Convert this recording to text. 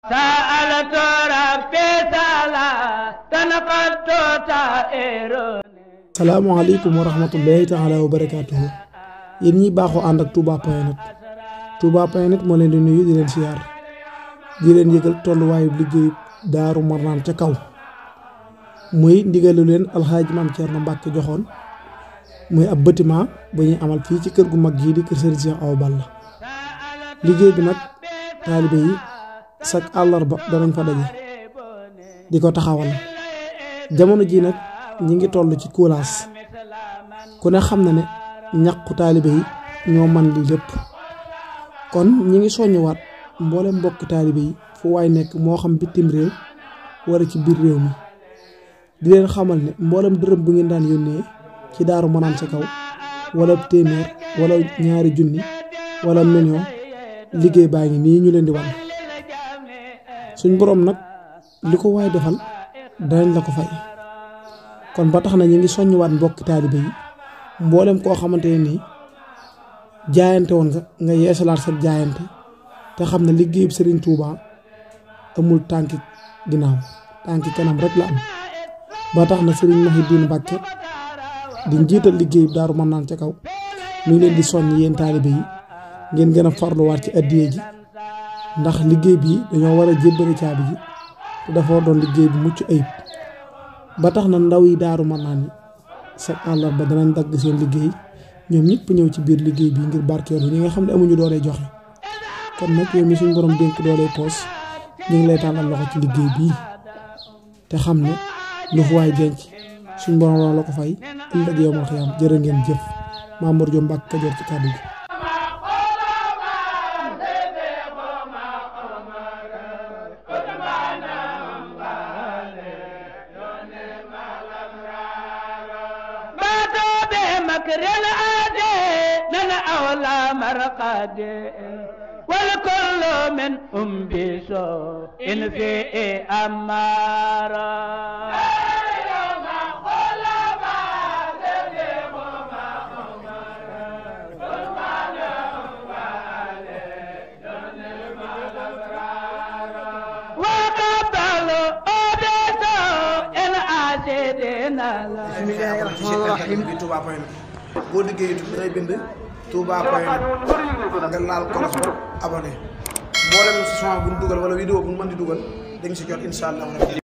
سألت ربي تنقلت تائرون. salaamaaleykum wa rahmatullahi taala wa barakaatuhu yéen ñi baaxoo ànd ak touba.net moo leen di nuyu di leen siyaar di leen yëgal tolluwaayu liggéeyu Daaru Marnaan ca kaw muy ndigalu leen alxaaji Maam Cerno Mbàkke joxoon muy ab bâtiment bu ñuy amal fii ci kër gu mag gii di kër Serigne Cheikh Awa Balla. liggéey bi nag taalibe yi chaque àllarba danañ fa daje di ko taxawal jamono ji nag ñi ngi toll ci kuulaas ku ne xam na ne ñàkku taalibe yi ñoo man lii lépp kon ñi ngi soññuwaat mboolem mbokk taalibe yi fu waay nekk moo xam bitim réew wala ci biir réew mi di leen xamal ne mboolem dërëm bu ngeen daan yónnee ci Daaru Marnaan ca kaw wala téeméer wala ñaari junni wala million liggéey baa ngi nii ñu leen di wan suñ boroom nag li ko waay defal danañ la ko fay. kon ba tax na ñu ngi soññuwaat mbokki taalibe yi mboolem koo xamante ne nii jaayante woon nga yeesalaat sa jaayante te xam ne liggéeyub Serigne Touba amul tànki ginnaaw tànki kanam rek la am. ba tax na Serigne Mouhidine Mbacke di njiital liggéeyub Daaru Marnaan ca kaw mi ngi leen di soññ yéen taalibe yi ngeen gën a farluwaat ci addiye ji ndax liggéey bi dañoo war a jébbale caabi ji te dafa doon liggéey bu mucc ayib. ba tax na ndaw yi Daaru Marnaan yi sa àllarba danañ dagg seen liggéey ñoom ñëpp ñëw ci biir liggéey bi ngir barkeelu ñi nga xam ne amuñu doole joxe kon nag yow mi suñ borom dénk doole poos ñu ngi lay tàllal loxo ci liggéey bii te xam ne lu fu waay denc suñ borom war la ko fay ëllëg yow ma xiyam jërë ngeen jëf Mamour Diop Mbacke Kajoor ci kàddu gi. والكل من بسوء في أمارة وقبلوا بسوء أسدنا. بسم الله الرحمن الرحيم. boo liggéey da ngay bind touba.net nga laal kolos ba abonné mboolem son bu ñu dugal wala vidéo bu ñu mën di dugal dañ si jot incha allah.